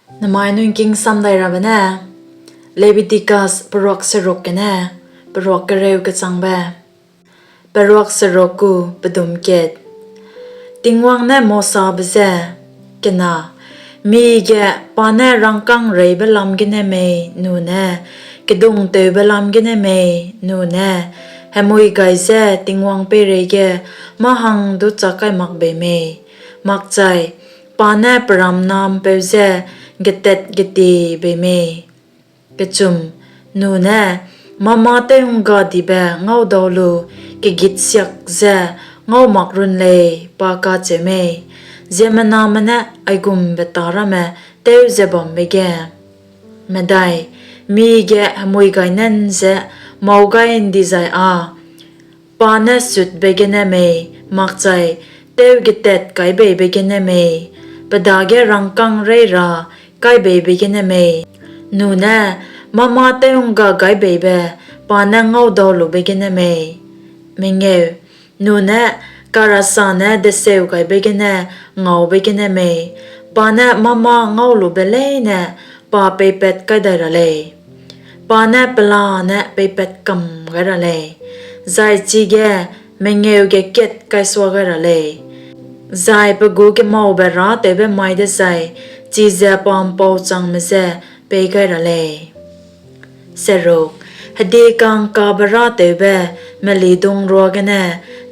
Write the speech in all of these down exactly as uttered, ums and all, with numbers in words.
Nemai nungking samdai rabe ne, Leviticus peruak seruk gene peruak kereu kechangbe, peruak seruk gu pedum kat. Tingwang ne Mosabe je, kena, mige pa ne rangkâng reibe lam gene mei nune kedungtewbe lam gene mei nune hemui gai ze Tingwang peireige mâ hang du chak kai mak bei mei, makchai pa ne pe ramna'mpeu je getat getie bei mei. Kechum, nune mâ mâ tew'nggadibe ngaudau lu kegît siak ze ngau mak run lei, pa kacheu mei, ziemmename ne aigumbe tâ ramme tew ze bambe ge. Medai, mige hemui gai nan ze mâu gai ’ndizai â, pa ne sutbe gene mei, makchai tew getat kaibeibe gene mei, pe dage rangkâng rei ra kaibeibe gene mei, nune mâ mâ tew'ngga gaibeibe pa ne ngaudaulube gene mei, mengeu, nune karasa ne deseugaibe gene ngaube gene mei, pa ne mâ mâ ngaulube leine pa peipat kai dai ra lei. Pa ne pelane peipat kam gai ra lei, zai chige mengeu ge kat kaisua gai ra lei, zai pe gu kemaube râtewbe mai dezai chize pa ’mpau changme je pei gai ra lei. Hedieka'ngkabe râtewbe melidung ruagene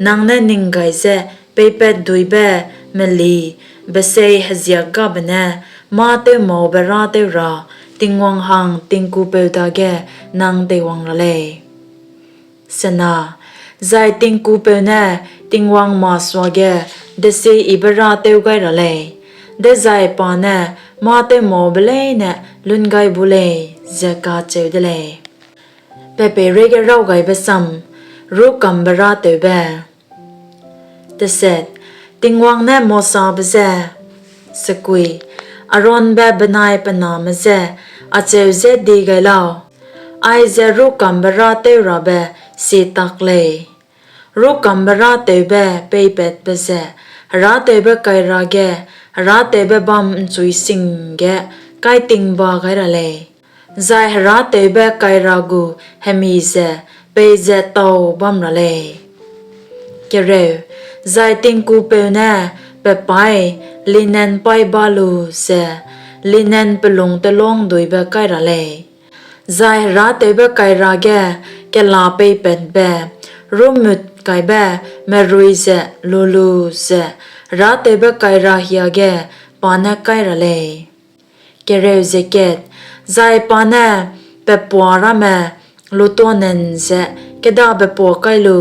nang ne ning gai ze peipatduibe meli besei heziak gabe ne mâ tewmaube râtew ra Tingwang hang tingkupeu dage nang teiwang ra lei. Sena, zai tingkupeu ne Tingwang masuage desieyibe râtew gai ra lei, dezai pa ne mâ tewmaube leine lun gai bu lei, ze kacheu de lei. Pe peireige raw gaibe sam: Rûkambe Râtewbe. Tingwang ne Mosabe je, Sekui, Aaronbe benai pe name je acheu ze die gai lau: Aize rûkambe râtew rabe sie tak lei. Rûkambe râtewbe peipatbe ze herâtewbe kaira ge herâtewbe bâm ’nchui sing ge kaitingba gai ra lei, zai herâtewbe kaira gu hemi ze peize tau bam ra lei. Zai tingkupeu ne pe paî linen paî bâ lu ze linen pelung telungduibe kai ra lei, zai herâtewbe kaira ge kela peipatbe rûmut kaibe merui ze lu lu ze herâtewbe kaira hiage pa ne kai ra lei. Zai pa ne pe puâ ramme lutuâ nan ze kêdabe puâ kai lu,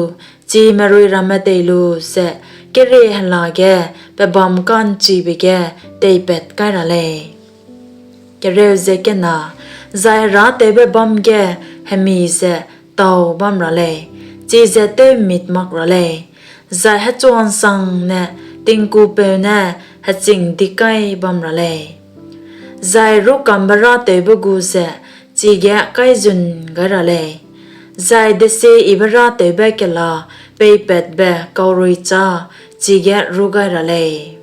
chi merui ramme tei lu ze kerie hela ge pebâm ka'nchibe ge teipat kai ra lei. Zai herâtewbe bâm ge hemi ze tau bam ra lei, chize tew'mmit mak ra lei, zai hechua ’nsangne tingkupeu ne heching di kai bam ra lei. Zai rûkambe râtewbe gu ze chige kaizun gai ra lei, zai desieyibe râtewbe kela peipatbe kauruichâ chige rû gai ra lei.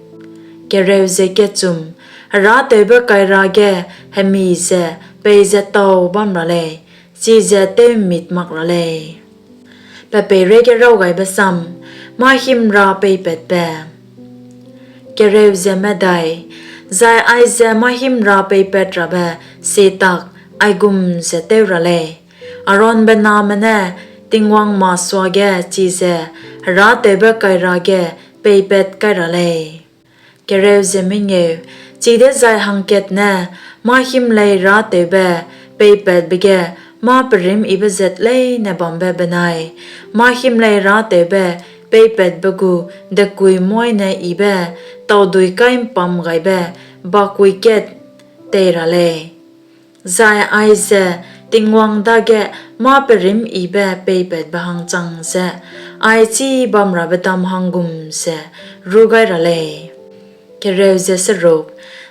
Herâtewbe kaira ge hemi ze peize tau bam ra lei, chize tew'mmit mak ra lei. Pe peireige raw gaibe sam: Mâhimra Peipatbe. Zai aize mâhimra peipat rabe sie tak aigum ze tew ra lei: Aaronbe name ne Tingwang masuage chize herâtewbe kaira ge peipat kai ra lei. Chidezai hangkat ne mâhimlei râtewbe peipatbe ge mâ perîmyibe zat leine bambe benai mâhimlei râtewbe peipatbe gu dekui moîne yibe taudui kai'mpam gaibe bakui kat tei ra lei, zai aize Tingwang dage mâ perîmyibe peipatbe hang chang ze aichibamrabe dam hang gum ze rû gai ra lei.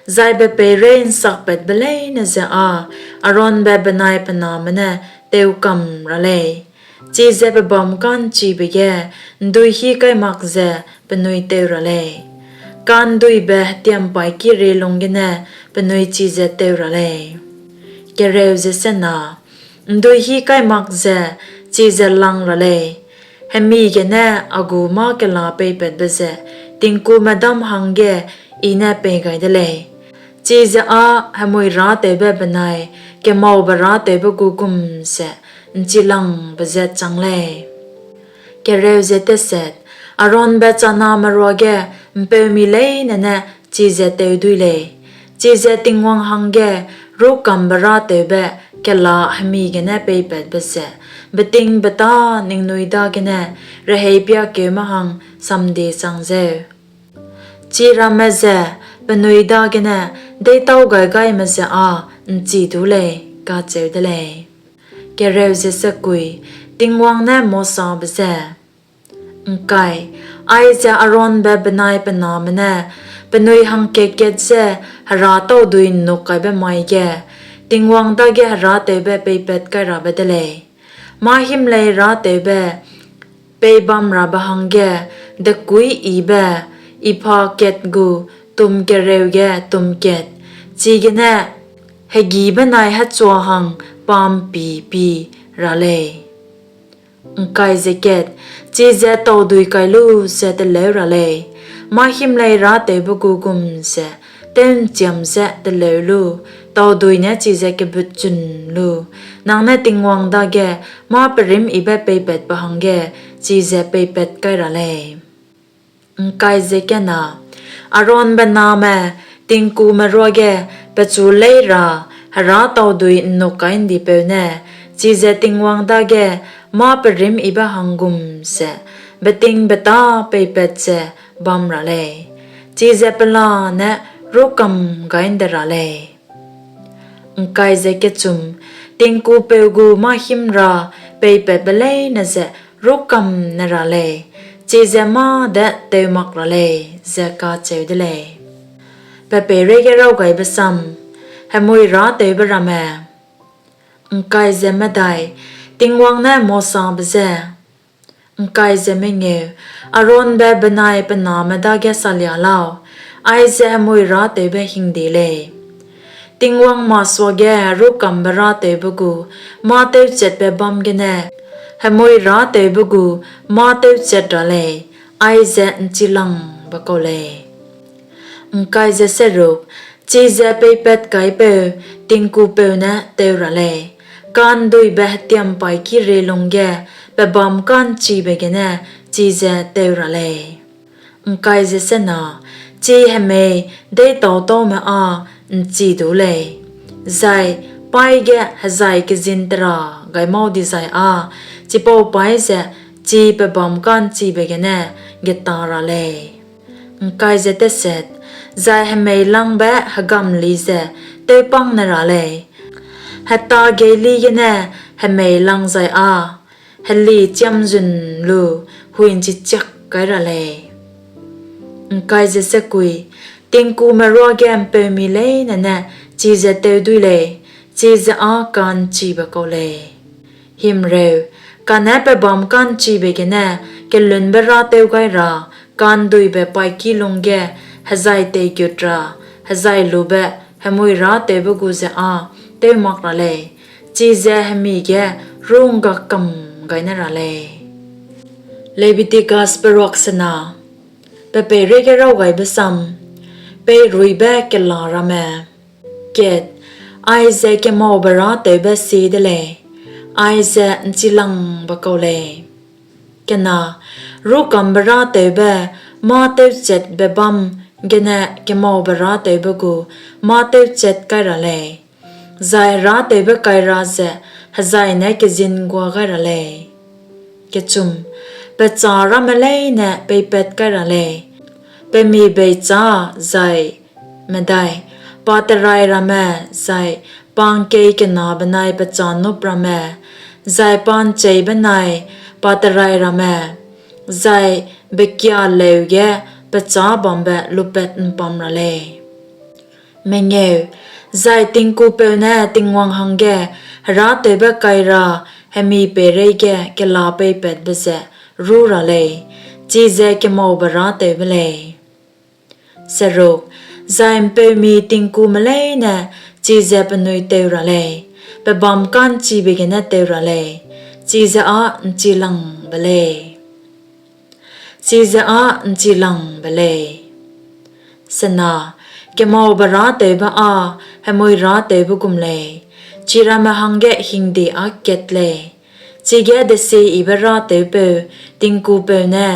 Zai pe peirei ’nsakpatbe leine ze â Aaronbe benai pe name ne tew kam ra lei, chize pebâm ka'nchibe ge ’nduihî kai mak ze penui tew ra lei, ka'nduibe hetiampaî ki rie lung gene penui chize teu ra lei. ’Nduihî kai mak ze chize lang ra lei; hemi gene a gu mâ-kela peipatbe ze tingkumedâm hangge I ne pei gai de lei, chize â hemui râtewbe benai kemaube râtewbe gu gum ze ’nchilangbe zat chang lei. Aaronbe chaname ruage ’mpeumi leine ne chize teu dui lei, chize Tingwang hangge rûkambe-râtewbe kela hemi gene peipatbe ze betingbeta ningnui dagene reheipiakeume hang samdie chang zeu; chiramme ze penui dagene deîtaugaigaibe ze â ’nchi du lei, kacheu de lei. Tingwang ne Mosabe je, Aize Aaronbe benai pe name ne penui hangkat-kat je herâtaudui ’nnukkaibe mai ge Tingwang dage herâtewbe peipatkairabe de lei; mâ-himlei râtewbe peibamrabe hangge dekuî-yibe epha kat gu tumkereu ge tumkat, chigene hegî benai hechua hang pa'mpi-pi ra lei. Chize taudui kai lu ze teleu ra lei, mâ-himlei râtewbe gu gum ze tew'nchiam ze teleu lu, taudui ne chize kebutchun lu, nang ne Tingwang dage mâ-perîmyibe peipatbe hangge chize peipat kai ra lei. Aaronbe name tingkume ruage pechu leî ra herâtaudui ’nnukkai ’ndipeu ne chize Tingwang dage mâ-perîmyibe hang gum ze betingbeta peipat ze bam ra lei, chize pelane rûkam gai ’nde ra lei. Tingkupeu gu mâ-hîm ra peipatbe leine ze rûkam ne ra lei, chize mâ de teu mak ra lei, ze kacheu de lei. Pe peireige raw gaibe sam: Hemui Râtewbe ramme. Tingwang ne Mosabe je, Aaronbe benai pe name dage salia lau, aize hemui râtewbe hingde lei: Tingwang masuage herûkambe-râtewbe gu mâ-tewchatbe bâm gene hemui râtewbe gu mâ-tewchat ra lei, aize ’nchilangbe kau lei. Chize peipatkaipeu tingkupeu ne teu ra lei, ka'nduibe hetiampaî ki rie lungge pebâm ka'nchibe gene chize teu ra lei. Chi hemei deîtau-tâume â ’nchi du lei, zai paî ge hezai kezin tera gai mau dizai â chipau paî ze chi pebâm ka'nchibe gene geta ra lei. Zai hemeilangbe hegamli ze tewpâng ne ra lei, hetageili gene hemeilang zai â heli chiam zun lu hui'nchichiak kai ra lei. Tingkume ruage ’mpeumi leine ne chize teu dui lei, chize â ka'nchibe kau lei. Kane pebâm ka'nchibe gene kelunbe-râtew gai ra ka'nduibe paîki lungge hezai teigut ra hezai lube hemui râtewbe gu ze â tew mak ra lei, chize hemi ge rû'ngga kam gai ne ra lei. Lebitikasbe ruak sena. Pe peireige raw gaibe sam: Peiruibe kela ramme. Aize kemaube-râtewbe sie de lei, aize ’nchilangbe kau lei. Rûkambe-râtewbe mâ-tewchatbe bâm gene kemaube-râtewbe gu mâ-tewchat kai ra lei, zai herâtewbe kaira ze hezai ne kezin gua gai ra lei. Pechâ ramme leine peipat kai ra lei, pe mibeichâ zai pa terai ramme, zai pa ’ngkei kena benai pechâ nup ramme, zai pa ’nchei benai pa terai ramme, zai bekiâ leu ge pechâ bambe lupat ’mpam ra lei. Zai tingkupeu ne Tingwang hangge herâtewbe kaira hemi peireige kela peipatbe ze rû ra lei, chize kemaube-râtewbe lei. Seruk, zai ’mpeumi tingkume leine chize penui teu ra lei, pe bâm ka'nchibe gene teu ra lei, chize â ’nchilangbe lei. Chize â ’nchilangbe lei. Sena, kemaube râtewbe â hemui râtewbe gum lei, chiramme hangge hingde â kat lei; chige desieyibe râtewpeu tingkupeu ne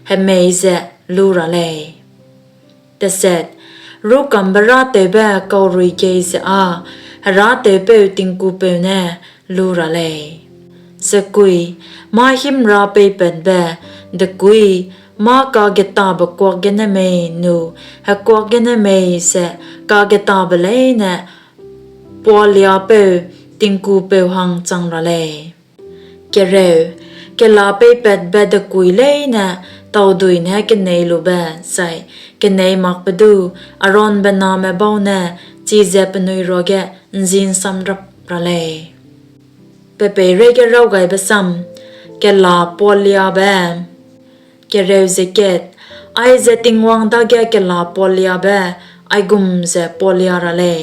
hemei ze lu ra lei. Teset, rûkambe râtewbe kaurui gei ze â herâtewpeu tingkupeu ne lu ra lei. Sekui, mâ-hîmra peipatbe, dekuî, mâ-kagetabe kuak gene mei nu hekuak gene mei ze kagetabe leine pualiapeu tingkupeu hang chang ra lei. Kereu, kela peipatbe dekuî leine taudui ne keneilube zai kenei makbe du Aaronbe name bau ne chize penui ruage ’nzi'nsamrap ra lei. Pe peireige raw gaibe sam, kela pualiabe. Kereu ze kat, aize Tingwang dage kela pualiabe aigum ze pualia ra lei: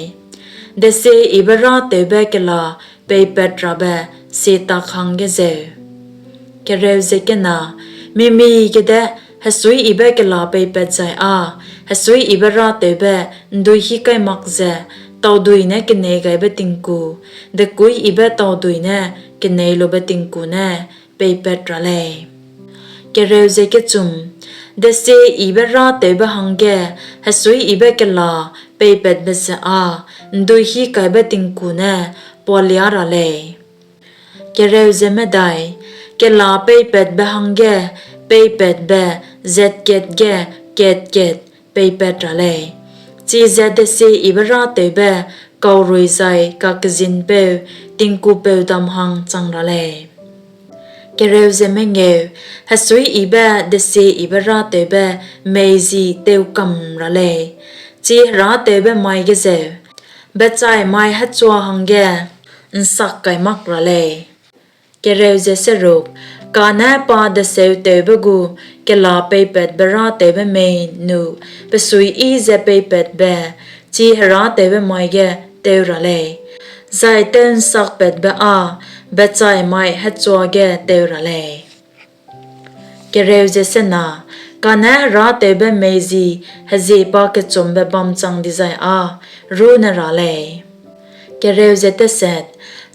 Desieyibe râtewbe kela peipatrabe sietak hangge zeu. Kereu ze kena, mimi gede hesuiyibe kela peipat zai â hesuiyibe râtewbe ’nduihî kai mak ze taudui ne keneigaibe tingku, dekuîyibe taudui ne keneilube tingku ne peipat ra lei. Kereu ze kechum, desieyibe râtewbe hangge hesuiyibe kela peipatbe ze â ’nduihî kaibe tingku ne pualia ra lei. Kereu ze medai, kela peipatbe hangge peipatbe zat kat ge kat kat peipat ra lei, chize desieyibe râtewbe kaurui zai kakezin peu tingkupeu dam hang chang ra lei. Kereu ze mengeu, hesuiyibe desieyibe râtewbe mei ji teu kam ra lei, chi herâtewbe mai ge zeu, bechai mai hechua hangge ’nsak kai mak ra lei. Kereu ze seruk, kane pa deseu tewbe gu kela peipatbe râtewbe mei nu pe suiyi ze peipatbe, chi herâtewbe mai ge teu ra lei, zai tew'nsakpatbe â bechai mai hechua ge teu ra lei. Kereu ze sena, kane herâtewbe mei ji hezie pakechumbe bam chang dizai â rû ne ra lei. Kereu ze teset,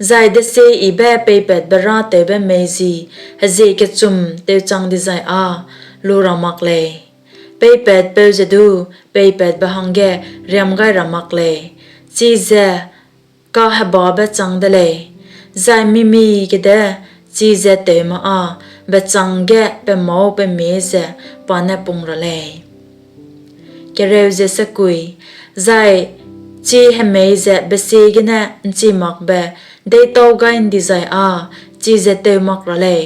zai desieyibe peipatbe râtewbe mei ji hezie kechum tewchang dizai â lu ra mak lei; peipatpeu ze du peipatbe hangge riam gai ra mak lei, chize kahebabe chang de lei, zai mimi gede chize tewme â bechâng ge pe mâu pe mie ze pa ne pung ra lei. Kereu ze sekui, zai chi hemei ze besie gene ’nchi makbe deîtau gai ’ndizai â chize teu mak ra lei,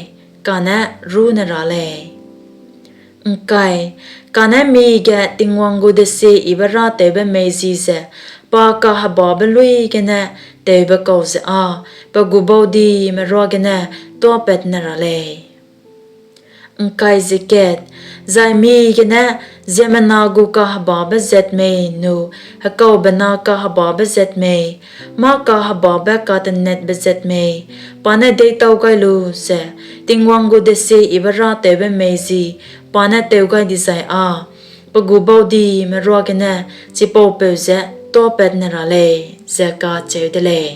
kane rû ne ra lei. ’Ngkai, kane mige Tingwang gu desieyibe râtewbe mei ji ze pa kahebabe luî gene tewbe kau ze â pe gu baudime ruagene tuâpat ne ra lei. ’Ngkai ze kat, zai mige ne ziemmena gu kahebabe zat mei nu hekaube na kahebabe zat mei, mâ kahebabe katenetbe zat mei, pa ne deîtau gai lu ze Tingwang gu desieyibe râtewbe mei ji pa ne tew gai dizai â pe gu baudime ruagene chipaupeu ze tuâpat ne ra lei, ze kacheu de lei.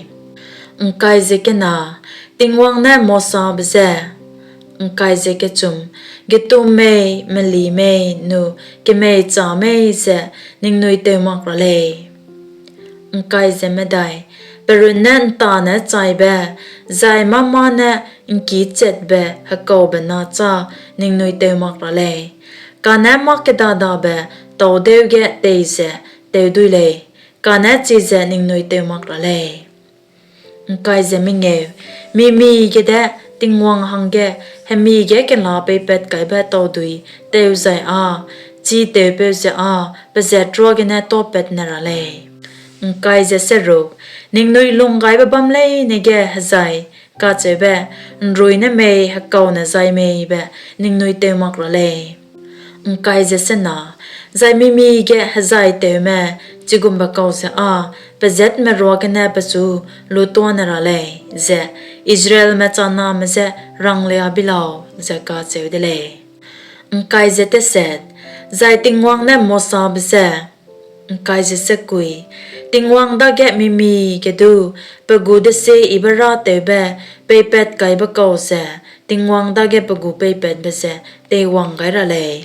’Ngkai ze kena, Tingwang ne Mosabe je, ’ngkai ze kechum, getum mei, meli mei nu kemeicha mei ze ningnui tew mak ra lei. ’Ngkai ze medai, pe runne ’ntane chaibe, zai mâ-mâ ne ’ngkîchatbe hekaube na châ ningnui tew mak ra lei, kane mâ kedadabe taudeu ge tei ze tew duî lei, kane chize ningnui tew mak ra lei. ’Ngkai ze mengeu, mi-mi gede Tingwang hangge hemi ge kela peipat kaibe taudui tew zai â, chi tewpeu ze â pezat ruagene tuâpat ne ra lei. ’Ngkai ze seruk, ningnui lunggaibe bâm leine ge hezai kacheube, ’nrui ne mei hekaune zai mei be ningnui tew mak ra lei. ’Ngkai ze sena, Zai mi-mige hezaitewme chigumbe kau ze â pezatme ruagene pechu lutuâ ne ra lei, ze Israelme chaname je ranglia bi lau, ze kacheu de lei. Zai Tingwang ne Mosabe je, Tingwang dage mi-mige du pe gu desieyibe-râtewbe peipatkaibe kau ze Tingwang dage pe gu peipatbe ze teiwang gai ra lei.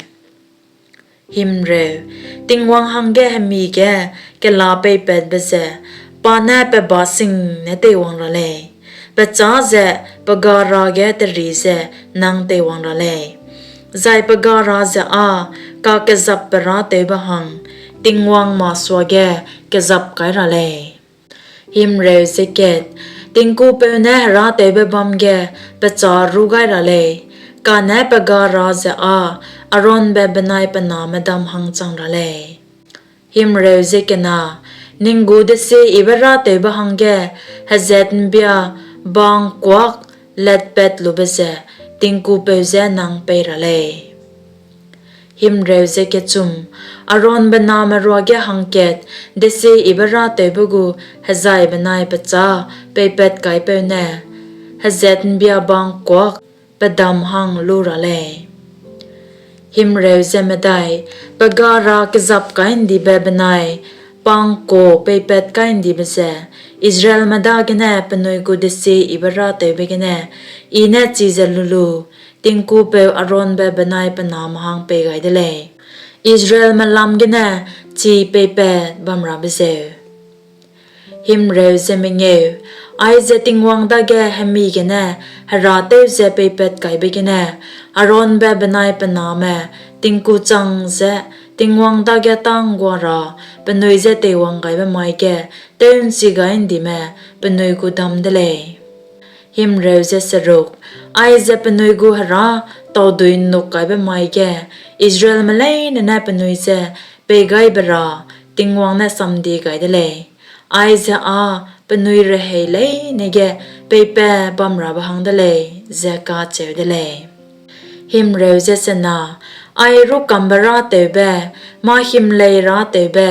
Tingwang hangge hemi ge kela peipatbe ze pa ne pe ba sing ne teiwang ra lei; pe châ ze pe gara ge teri ze nang teiwang ra lei, zai pe gara ze â kakezapbe-râtewbe hang Tingwang masuage kezap kai ra lei. Tingkupeu ne herâtewbe bâm ge pe châ rû gai ra lei, kane pe gara ze â Aaronbe benai pe name dam hang chang ra lei. Ning gu desieyibe-râtewbe hangge hezat'mbia ba ’ngkuâk latpatlube ze tingkupeu je nang pei ra lei. Aaronbe name ruage hangkat desieyibe-râtewbe gu hezai benai pe châ peipatkaipeu ne hezat'mbia ba ’ngkuâk pe dam hang lu ra lei. Pe gara kezapkai'ndibe benai pangkau peipatkaindibe ze Israelme dagene penui gu desieyibe-râtewbe gene I ne chize lu lu tingkupeu Aaronbe benai pe name hang pei gai de lei, Israelme lam gene chi peipatbamrabe zeu. Aize Tingwang dage hemi gene herâtew ze peipatkaibe gene Aaronbe benai pe name tingku chang ze Tingwang dage tâ ’nggua ra penui je teiwanggaibe mai ge tew'nchigaindime penui gu dam de lei. Aize penui gu herâ tauduî'nnuk kaibe mai ge Israelme leine ne penui je pei gai be ra Tingwang ne samdie gai de lei; aize â penui rehei leine ge peipatbamrabe hang de lei, ze kacheu de lei. Ai rûkambe-râtewbe, mâ-himlei-râtewbe,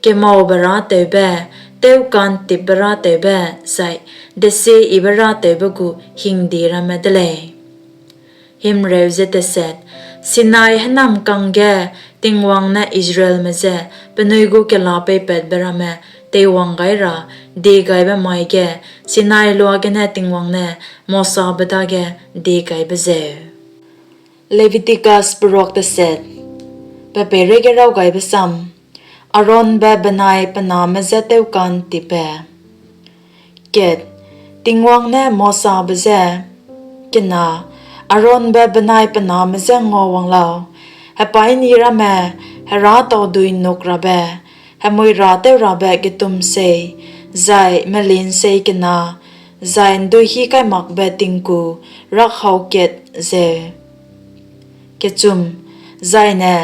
kemaube-râtewbe, tewka'ntipbe-râtewbe zai desieyibe-râtewbe gu hingde ramme de lei. Sinai hênamkang ge Tingwang ne Israelme je penui gu kela peipatbe ramme teiwang gai ra diegaibe mai ge Sinai lua gene Tingwang ne Mosabe dage diegaibe zeu. Leviticus Peruak Deset. Pepeirei ge raw gaibe sam. Aaronbe benai pe name je tewka'ntipbe. Tingwang ne Mosabe je, kena, Aaronbe benai pe name je nguawang lau, hepaîni ramme, herâ tauduî'nnukrabe, hemui râtewrabe getumsei, zai melinsei kena, zai ’nduihîkaimakbe tingku rakhau kat zeu, zai ne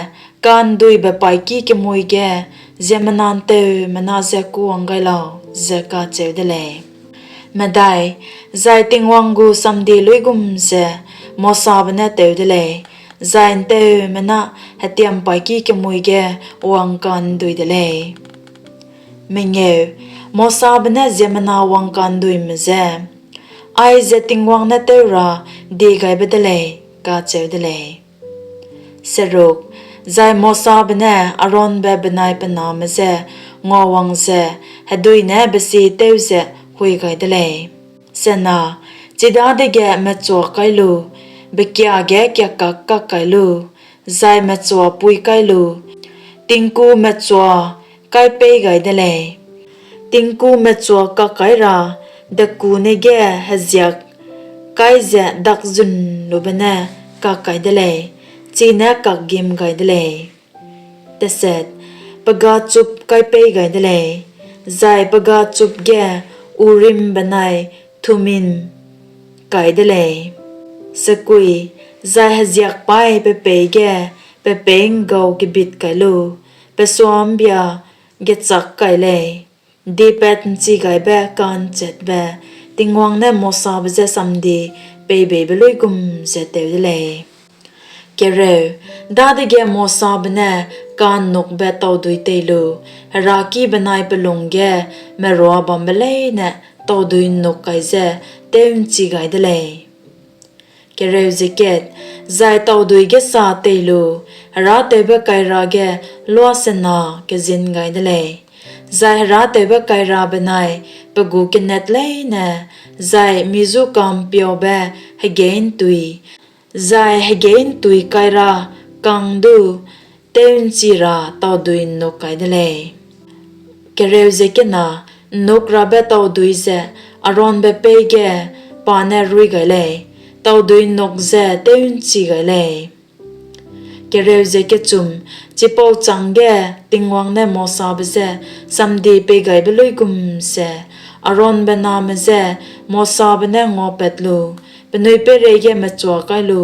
ka'nduibe paîki kemui ge ziemmena ’nteumena je kûwang gai lau, ze kacheu de lei. Zai Tingwang gu samdie luigum ze Mosabe ne tew de lei, zai ’nteumena hetiam paîki kemui ge wangka'ndui de lei. Mosabe ne ziemmena wangka'nduime je, Aize Tingwang ne tew ra diegaibe de lei, kacheu de lei. Zai Mosabe ne Aaronbe benai pe name je nguawang ze hedui ne besie tew ze hui gai de lei, chidadege mechua kai lu, bekiâ ge kiakâk kak kai lu, zai mechua pui kai lu, tingku mechua kai pei gai de lei. Tingku mechua kak kai ra dekune ge heziak kai ze dakzunlube ne kak kai de lei, chine kakgim gai de lei. Pe gachup kai pei gai de lei, zai pe gachup ge Urim benai Thummim kai de lei; zai heziak paî pe peî ge pe peî ’nggau kebit kai lu, pe suâ'mbia gechâk kai lei, dipat'nchigaibe ka'nchetbe Tingwang ne Mosabe je samdie pei beibe luigum ze tew de lei. Dadege Mosabe ne ka'nnukbe taudui tei lu, heraki benai pe lung ge merua bambe leine taudui ’nnuk kai ze tew'nchi gai de lei. Zai taudui gêsa tei lu, herâtewbe-kaira ge luâ sena kezin gai de lei; zai herâtewbe-kaira benai pe gu kenet leine, zai mi-zuka'mpiaube hegeî'ntui, zai hegeî'ntui-kaira kang du tew'nchi ra taudui ’nnuk kai de lei. ’Nnukrabe taudui ze Aaronbe peî ge pa ne ruî gai lei; taudui ’nnuk ze tew'nchi gai lei. Chipau chângge Tingwang ne Mosabe je samdie peigaibe luigum ze Aaronbe name je Mosabe ne nguapat lu, penui peireige mechua kai lu,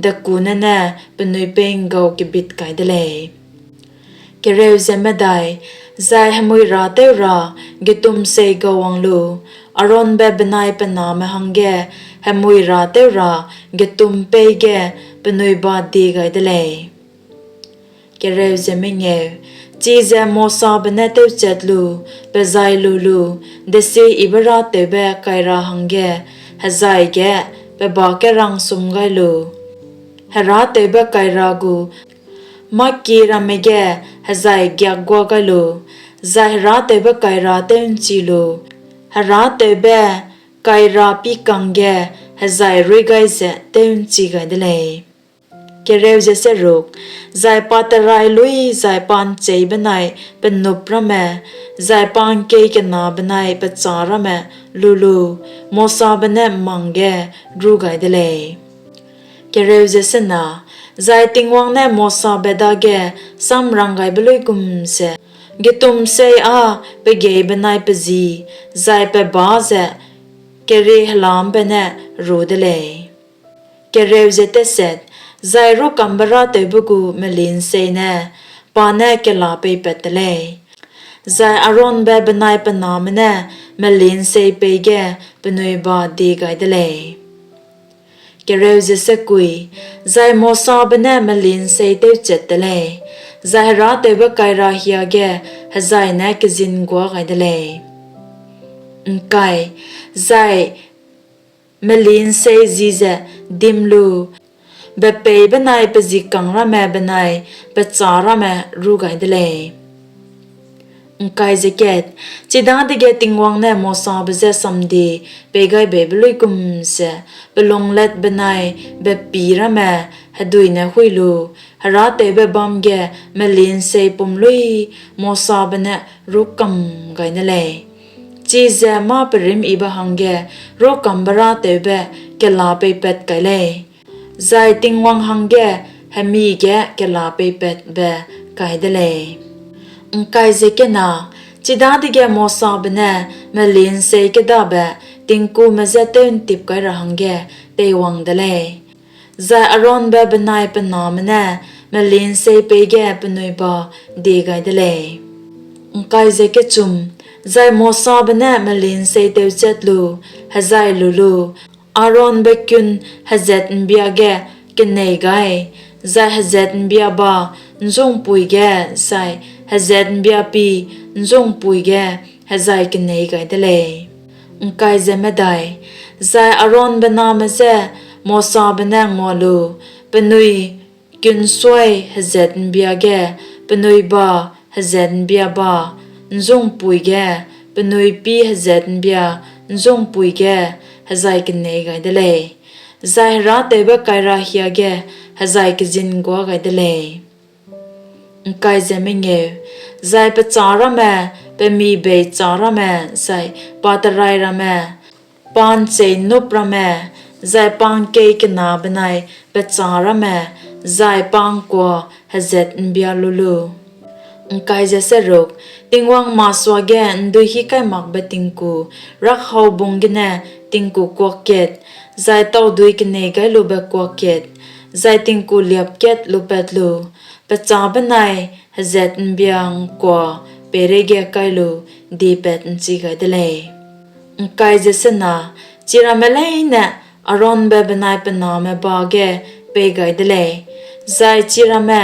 dekune ne penui peî ’nggaukebit kai de lei. Zai hemui râtew ra getumsei gauwang lu, Aaronbe benai pe name hangge hemui râtew ra getum peî ge penui ba die gai de lei. Chize Mosabe ne tewchat lu, pe zai lu lu, desieyibe-râtewbe-kaira hangge hezai ge pe ba kerangsum gai lu, herâtewbe-kaira gu mâkie ramme ge hezai giakguâ gai lu, zai herâtewbe-kaira tew'nchi lu, herâtewbe-kaira pîkang ge hezai ruî gai ze tew'nchi gai de lei. Zai pa-terai luî zai pa'nchei benai penup ramme, zai pa'ngkei kena benai pechâ ramme lu lu Mosabe ne ’mmang ge rû gai de lei. Zai Tingwang ne Mosabe dage samranggaibe luigum ze getumsei â pe gei benai pe ji zai pe bâ ze keriehelambe ne ru de lei. Zai rûkambe-râtewbe gu meli'nsei ne pa ne kela peipat te lei, zai Aaronbe benai pe name ne meli'nsei peî ge penui ba die gai de lei. Zai Mosabe ne meli'nsei tewchat te lei, zai herâtewbe-kaira hiage hezai ne kezin guâ gai de lei; zai meli'nsei ji ze dim lu, bepeî benai pe ji kang ramme benai pechâ ramme rû gai de lei. Chidadege Tingwang ne Mosabe je samdie peigaibeibe luigum ze, pe lunglet benai bepî ramme hedui ne hui lu, herâtewbe bâm ge meli'nsei pum luî Mosabe ne rûkam gai de lei, chize mâ-perîmyibe hangge rûkambe-râtewbe kela peipat kai lei, zai Tingwang hangge hemi ge kela peipatbe kai de lei. Chidadege Mosabe ne meli'nsei kêdabe tingkume je tew'ntip kai ra hangge teiwang de lei, zai Aaronbe benai pe name ne meli'nsei peî ge penui ba die gai de lei. Zai Mosabe ne meli'nsei tewchat lu, hezai lu lu, Aaronbe kun hezat ’mbia ge kenei gai, zai hezat ’mbia ba ’nzungpui ge zai hezat ’mbia pî ’nzungpui ge hezai kenei gai de lei. Zai Aaronbe name je Mosabe ne ngua lu, penui kunsuai hezat ’mbia ge, penui ba hezat ’mbia ba ’nzungpui ge, penui pî hezat ’mbia ’nzungpui ge hezai kenei gai de lei, zai herâtewbe-kaira hiage hezai kezin guâ gai de lei. Zai pechâ ramme, pemibeichâ ramme, zai pa-terai ramme, pa'nchei nup ramme, zai pa'ngkei kena benai pechâ ramme, zai pa'ngkua hezat ’mbia lu lu. Tingwang masuage ’nduihîkaimakbe tingku, rakhaubung gene tingku kuak kat, zai taudui keneigailube kuak kat, zai tingku liâp kat lupat lu, pechâ benai hezat ’mbia ’ngkua peireige kai lu diepat'nchi gai de lei. Chiramme leine Aaronbe benai pe name ba ge pei gai de lei, zai chiramme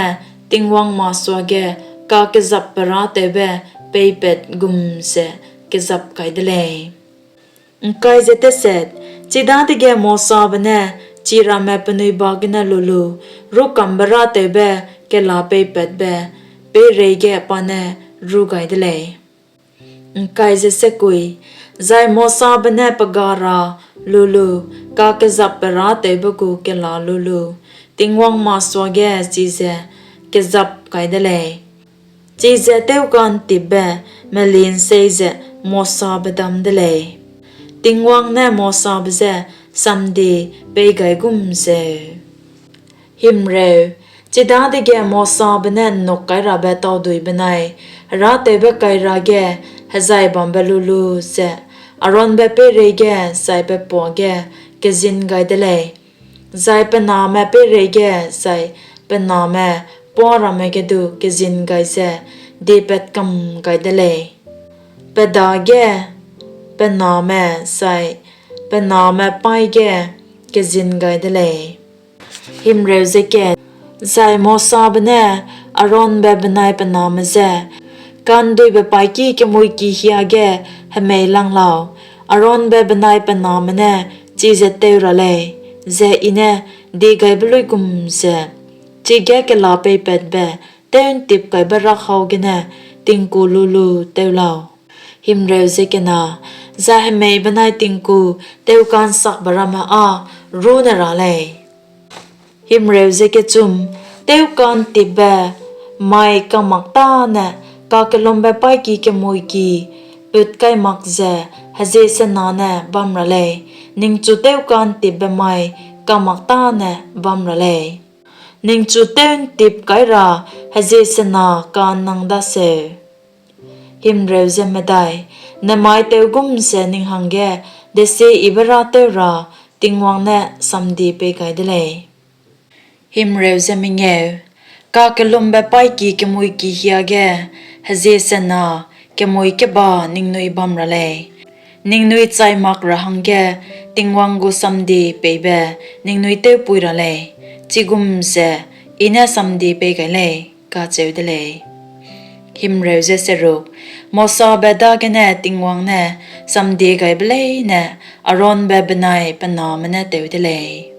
Tingwang masuage kakezapperâtewbe peipat gum ze kezap kai de lei. Chidadege Mosabe ne chiramme penui ba gene lu lu, rûkamberâtewbe kela peipatbe peireige pa ne rû gai de lei. Zai Mosabe ne pe ga ra lu lu, kakezapperâtewbe gu kela lu lu, Tingwang masuage chize kezap kai de lei. Chize tewka'ntipbe meli'nsei ze Mosabe dam de lei. Tingwang ne Mosabe je samdie pei gai gum zeu. Chidadege Mosabe ne ’nnukkairabe taudui benai herâtewbe-kaira ge hejai bambe lu lu ze Aaronbe peireige zai pe puâ ge kezin gai de lei; zai pe name peireige zai pe name puâ ramme ge du kezin gai ze diepat kam gai de lei; pe dage, pe name zai pe name paî ge kezin gai de lei. Zai Mosabe ne Aaronbe benai pe name je, Ka'nduibe-paîki kemuiki hiage hemei lang lau, Aaronbe benai pe name ne chize teu ra lei, ze I ne diegaibe luigum ze, chige kela peipatbe tew'ntipkaibe rakhau gene tingku lu lu tew lau. Zai hemei benai tingku tewka'nsakbe ramme â rû ne ra lei. Tewka'ntipbe mai kamak tâne kakellumbe-paîki kemuiki put kai mak ze hezie sena ne bam ra lei; ningchu tewka'ntipbe mai kamak tâne bam ra lei; ningchu tew'ntip kai ra hezie sena ka'nnang daseu. Nemai tew gum ze ning hangge desieyibe-râtew ra Tingwang ne samdie pei gai de lei. Kakellumbe-paîki kemuiki hiage hezie sena kemui keba ningnui bam ra lei; ningnui chai mak ra hangge Tingwang gu samdie peibe ningnui tewpui ra lei; chigum ze I ne samdie pei gai lei, kacheu de lei. Mosabe dagene Tingwang ne samdiegaibe leine Aaronbe benai pe name ne tew de lei.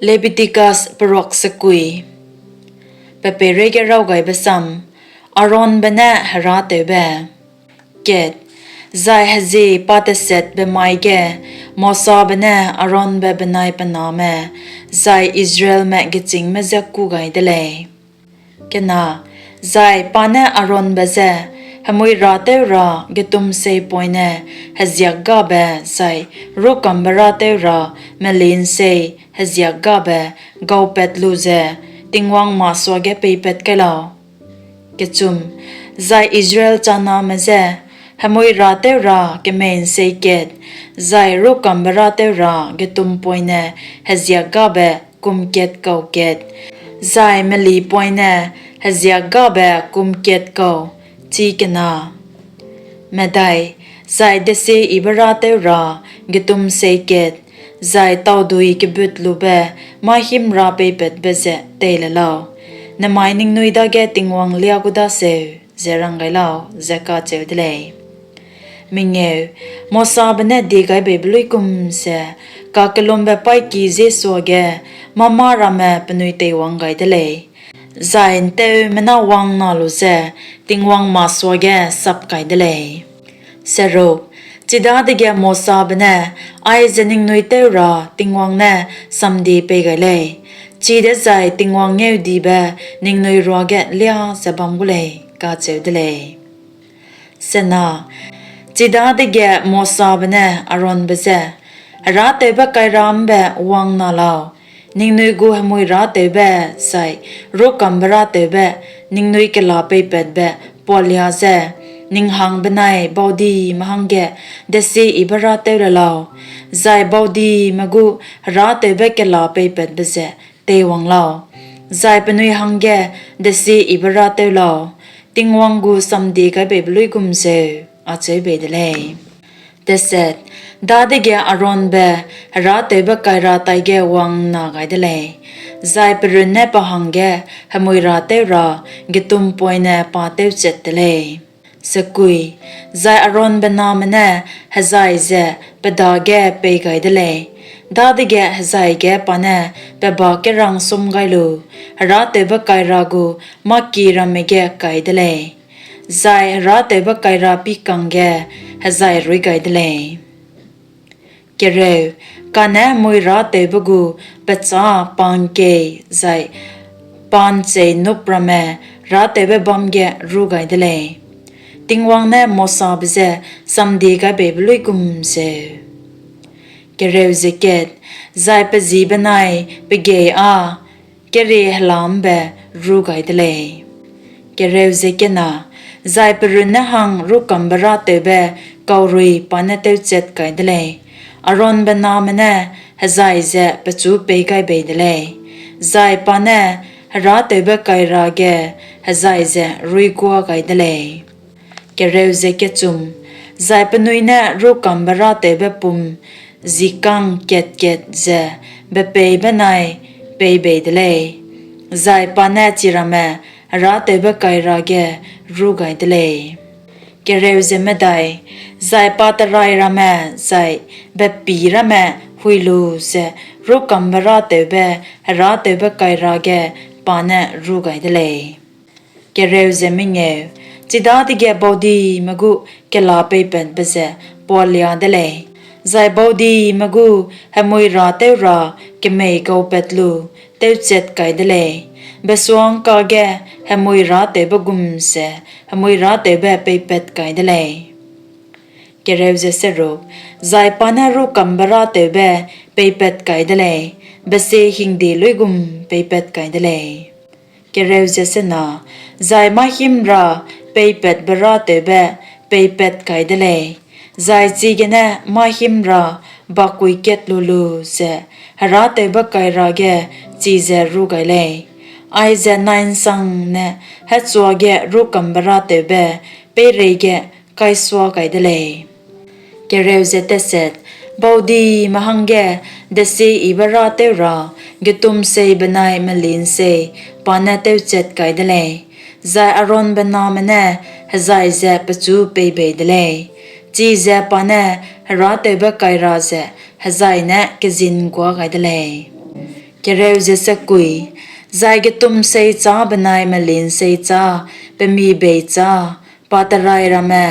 Lebiticus Peruak Sekui. Pe peireige raw gaibe sam: Aaronbe ne Herâtewbe. Zai hezie pa-tesatbe mai ge Mosabe ne Aaronbe benai pe name zai Israelme gechîngme je kû gai de lei. Zai pa ne Aaronbe je, Hemui-râtew ra getumseipoine heziâkgabe zai rûkambe-râtew ra meli'nsei heziâkgabe gaupat lu ze Tingwang masuage peipat kai lau. Zai Israel chaname je, Hemui-râtew ra kemei'nsei kat, zai rûkambe-râtew ra getumpoine heziâkgabe kum kat kau kat, zai melipoine heziâkgabe kum kat kau, chikena. Zai desieyibe-râtew ra getumsei kat, zai taudui kebutlube mâ-hîm-râ peipatbe ze tei le lau; nemai ningnui dage Tingwang liâ gu daseu, ze rang gai lau, ze kacheu de lei. Mosabe ne diegaibeibe luigum ze kakellumbe-paîki je suage mâ-mâ ramme penui teiwang gai de lei, zai ’nteumena wang'nna lu ze Tingwang masuage sap kai de lei. Chidadege Mosabe ne, Aize ningnui tew ra Tingwang ne samdie pei gai lei, chidezai Tingwang ngeudibe ningnui ruage liâ ze bam gu lei, kacheu de lei. Chidadege Mosabe ne Aaronbe je, Herâtewbe-kaira ’mbe wang'nna lau, ningnui gu hemui-râtewbe zai rûkambe-râtewbe ningnui kela peipatbe pualia ze ning hang benai baudime hangge desieyibe-râtew le lau, zai baudime gu herâtewbe kela peipatbe ze teiwang lau, zai penui hangge desieyibe-râtew lau, Tingwang gu samdiegaibeibe luigum zeu, acheu bei de lei. Dadege Aaronbe herâtewbe-kaira taige wang'nna gai de lei, zai pe runne pe hangge hemui râtew ra getumpoine pa tewchat te lei. Zai Aaronbe name ne hejai ze pe dage pei gai de lei; dadege hejai ge pa ne pe ba kerang sum gai lu, herâtewbe-kaira gu mâ-ki ramme ge kai de lei, zai herâtewbe-kaira pî kangge hejai ruî gai de lei. Kane hemui râtewbe gu pechâ pa ’ngkei zai pa ’ncheînup ramme herâtewbe bâm ge rû gai de lei, Tingwang ne Mosabe je samdiegaibeibe luigum zeu. Zai pe ji benai pe gei â kerie hela ’mbe rû gai de lei. Zai pe runne hang rûkambe-râtewbe kaurui pa ne tewchat kai de lei; Aaronbe name ne hejai ze pechu pei gai bei de lei, zai pa ne herâtewbe-kaira ge hejai ze ruîguâ gai de lei. Zai penui ne rûkambe-râtewbe pum ji kang kat-kat ze bepei benai pei bei de lei, zai pa ne chiramme herâtewbe-kaira ge rû gai de lei. Zai pa-terai ramme zai bepî ramme hui lu ze rûkambe-râtewbe herâtewbe-kaira ge pa ne rû gai de lei. Chidadege baudime gu kela peipatbe ze puâ liâ de lei, zai baudime gu hemui râtew ra kemei gaupat lu tewchat kai de lei, besua'ngka ge hemui râtewbe gum ze hemui râtewbe peipat kai de lei. Zai pa ne rûkambe-râtewbe peipat kai de lei, besie hingde luigum peipat kai de lei. Zai mâ-hîm ra peipatbe-râtewbe peipat kai de lei, zai chigene mâ-hîm ra bakuikat lu lu ze herâtewbe-kaira ge chize rû gai lei; aize nai'nsangne hechua ge rûkambe-râtewbe peireige kaisua gai de lei. Baudime hangge desieyibe-râtew ra getumsei benai meli'nsei pa ne tewchat kai de lei, zai Aaronbe name ne hejai ze pechu pei bei de lei, chize pa ne herâtewbe-kaira ze hejai ne kezin guâ gai de lei. Zai getumsei châ benai meli'nsei châ, pemi-beichâ, pa-terai ramme,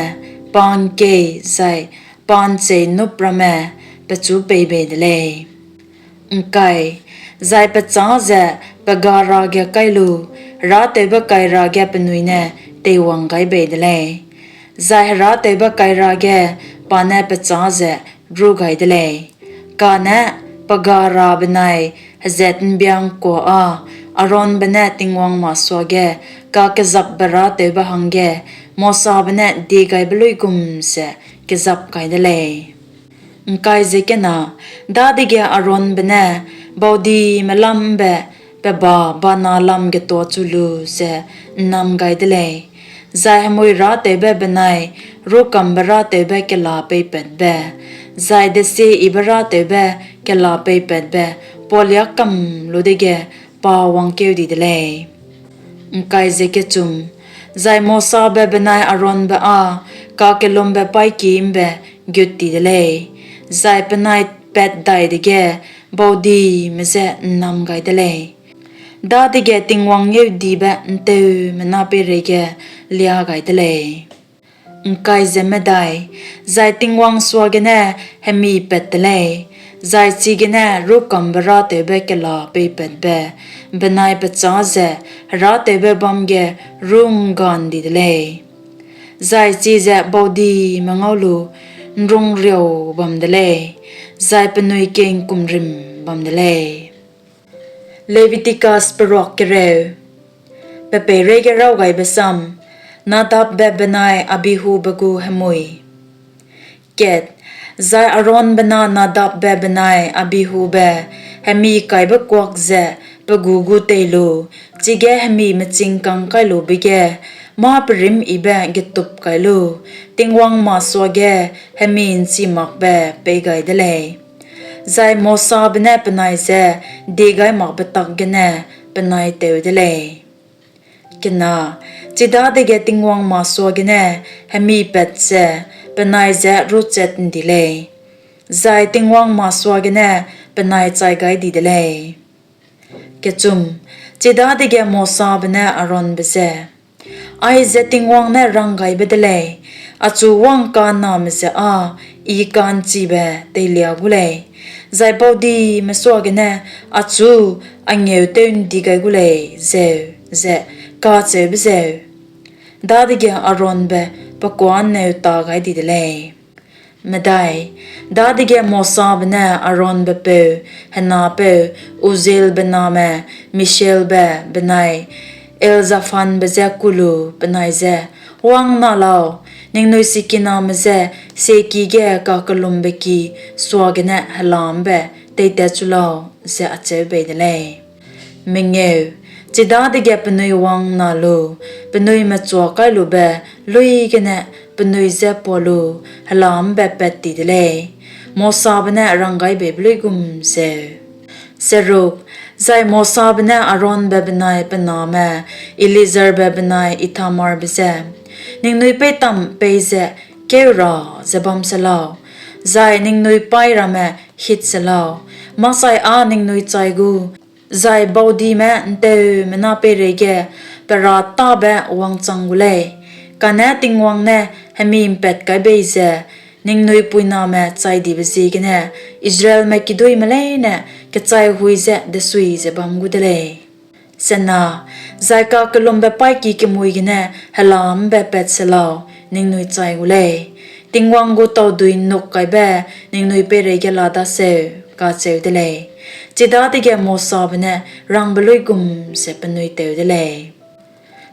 pa ’ngkei zai pa ’ncheînup ramme pechu pei bei de lei. Zai pechâ ze pe gara ge kai lu, herâtewbe-kaira ge penui ne teiwang gai bei de lei, zai herâtewbe-kaira ge pa ne pechâ ze rû gai de lei; kane pe gara benai hezat'mbia ’ngkua â Aaronbe ne Tingwang masuage kakezapbe-râtewbe hangge Mosabe ne diegaibe luigum ze kezap kai de lei. Dadege Aaronbe ne baudime lam ’mbe pe ba bana lam getuachu lu ze ’nnam gai de lei, zai hemui râtewbe benai rûkambe-râtewbe kela peipatbe, zai desieyibe-râtewbe kela peipatbe puâliâ kam lu dege pa wangkeu di de lei. Zai Mosabe benai Aaronbe â kakellumbe-paîki ’mbe gut ti de lei, zai penai pat dai dege baudime je ’nnam gai de lei; dadege Tingwang ngeudibe ’nteumena peireige liâ gai de lei. Zai Tingwang suagene hemi pat te lei, zai chigene rûkambe-râtewbe kela peipatbe benai pechâ ze herâtewbe bâm ge rû ’ngga ’ndi de lei, zai chize baudime ngau lu ’nrungriau bam de lei, zai penui kingkumrim bam de lei. Leviticus Peruak Kereu. Pe peireige Raw-gaibe Sam: Nadabbe benai Abihube gu Hemui. Zai Aaronbe na Nadabbe benai Abihube hemi kaibe kuak ze pe gu gu tei lu, chige hemi meching kang kailube ge mâ-perîmyibe getup kai lu Tingwang masuage hemi'nchimakbe pei gai de lei; zai Mosabe ne penai je diegaimakbe tak gene penai tew de lei. Chidadege Tingwang masuagene hemipat ze penai je ruchat ’ndi lei, zai Tingwang masuagene penai chai gai di de lei. Chidadege Mosabe ne Aaronbe je, Aize Tingwang ne ranggaibe de lei: ‘Achu wangka'nname ze â I ka'nchibe teilia gu lei, zai baudime suagene achu a ngeutew ’ndi gai gu lei zeu,’ ze kacheube zeu. Dadege Aaronbe pe kuâ ’nneu ta gai di de lei. Dadege Mosabe ne Aaronbe peu henapeu Uzzielbe name Mishaelbe benai Elzaphangbe je kû lu penai je, Wang ’nna lau, ningnui sikiname je sieki ge kakellumbe ki suagene hela ’mbe teitatchu lau, ze acheu bei de lei. Chidadege penui wang ’nna lu penui mechuakailube luî gene penui je pua lu hela ’mbe pat ti de lei, Mosabe ne ranggaibeibe luigum zeu. Zai Mosabe ne Aaronbe benai pe name Eleazarbe benai Ithamarbe je, Ningnui peitam peize kêu ra ze bam se lau, zai ningnui paî ramme hit se lau; maksai â ningnui chai gu, zai baudime ’nteumena peireige pe râtabe wangchang gu lei; kane Tingwang ne hemi ’mpat kai bei ze ningnui puiname chaidibe ziegene Israelme kiduîme leine kechaihui ze desui ze bam gu de lei. Zai kakellumbe-paîki kemui gene hela ’mbe pat se lau, ningnui chai gu lei; Tingwang gu tauduî ’nnukkaibe ningnui peireige la daseu, kacheu de lei. Chidadege Mosabe ne rangbe luigum ze penui tew de lei.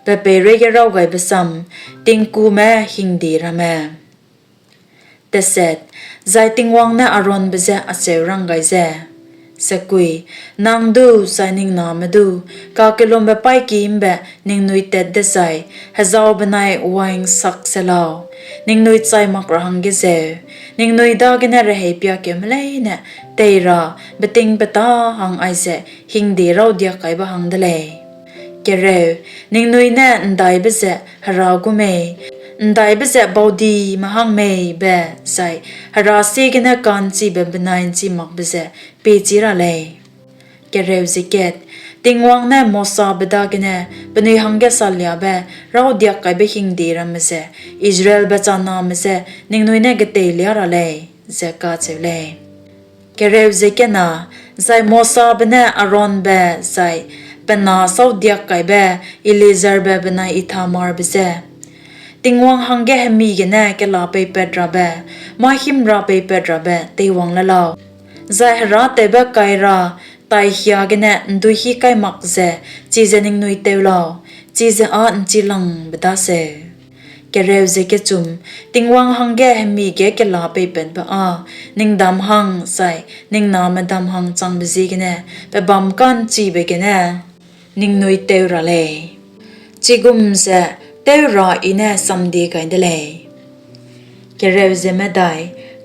Pe Peireige Rawgaibe Sam Tingkume Hingde Ramme Zai Tingwang ne Aaronbe je acheu rang gai ze, Nang du zai ning name du kakellumbe-paîki ’mbe ningnui tat dezai hezau benai wain sak se lau, ningnui chai mak ra hangge zeu; ningnui dagene rehei piakeume leine tei ra betingbeta hang aize hingde rawdiak kaibe hang de lei. Ningnui ne ’ndaibe ze Hera gu mei, ’ndaibe ze baudime hang mei be zai Hera siegene ka'nchibe benai ’nchimakbe ze piechî ra lei. Tingwang ne Mosabe dagene penui hangge saliabe rawdiak kaibe hingde ramme ze Israelbe chaname je ningnui ne geteilia ra lei, ze kacheu lei. Zai Mosabe ne Aaronbe zai pe na sâudiak kaibe Eleazarbe benai Ithamarbe je, Tingwang hangge hemi gene kela peipat rabe, mâ-hîmra peipat rabe teiwang le lau, zai herâtewbe-kaira taihia gene ’nduihî kai mak ze chize ningnui tew lau, chize â ’nchilangbe daseu. Tingwang hangge hemi ge kela peipatbe â ning dam hang zai ning name dam hang changbe ziegene pe bâm ka'nchibe gene ningnui tew ra lei; chigum ze tew ra I ne samdie gai de lei.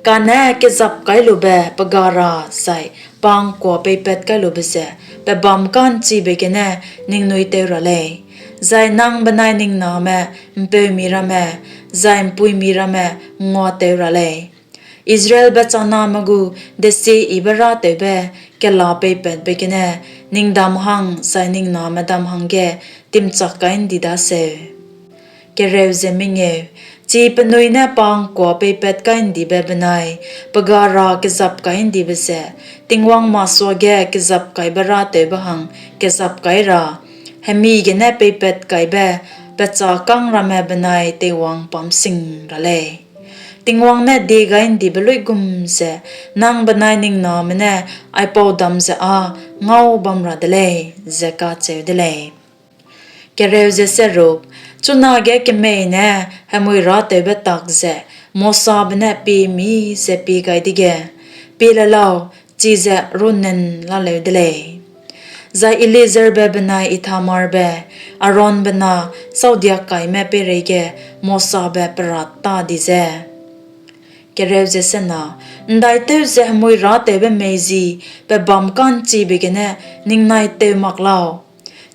Kane kezapkailube pe gara zai pa'ngkua peipat kai lube ze pe bâm ka'nchibe gene ningnui tew ra lei, zai nang benai ning name, ’mpeumi ramme, zai ’mpuimi ramme nguatew ra lei. Israelbe chaname gu desieyibe-râtewbe kela peipatbe gene ning dam hang zai ning name dam hangge timchak kai ’ndi daseu. Chi penui ne pa'ngkua peipat kai ’ndibe benai pe gara kezap kai ’ndibe ze Tingwang masuage kezapkaibe-râtewbe hang kezap kai ra, hemi gene peipat kaibe pe châ kâng ramme benai teiwang pam sing ra lei; Tingwang ne diegai'ndibe luigum ze nang benai ning name ne aipau dam ze â ngau bam ra de lei, ze kacheu de lei. Chunage kemei ne hemui-râtewbe tak ze Mosabe ne piemi ze pie gai dege, pie le lau, chize runne ’nlaleu de lei. Zai Eleazarbe benai Ithamarbe, Aaronbe na sâudiakkaime peireige Mosabe pe ra tâ di ze, ’ndaitew ze hemui râtewbe mei ji pebâm ka'nchibe gene ningnai teu mak lau?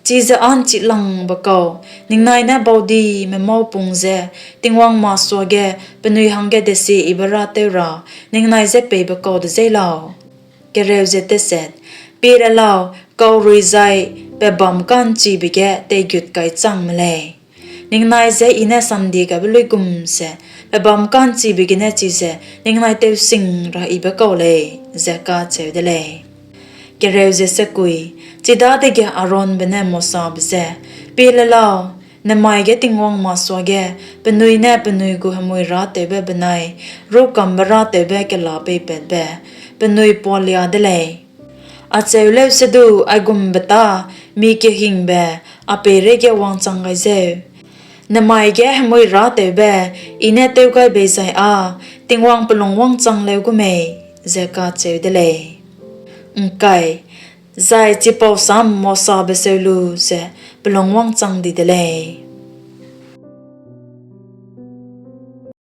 Chize â ’nchilangbe kau ningnai ne baudime mâ-pung ze Tingwang masuage penui hangge desieyibe râtew ra ningnai je peibe kau de zeî lau? Pie le lau, kaurui zai pebâm ka'nchibe ge teigut kai chang me lei; ningnai je I ne samdiegaibe luigum ze pebâm ka'nchibe gene chize ningnai tewsing ra yibe kau lei, ze kacheu de lei. Chidadege Aaronbe ne Mosabe je, Pie le lau, nemai ge Tingwang masuage penui ne penui gu hemui râtewbe benai rûkambe râtewbe kela peipatbe penui pualia de lei. Acheu leusedu aigumbe tâ mi kehingbe a peireige wangchang gai zeu, nemai ge hemui râtewbe I ne tew gai bei zai â Tingwang pe lungwangchang leu gu mei? ze kacheu de lei. Zai chipau sam Mosabe seu lu ze pe lungwangchang di de lei.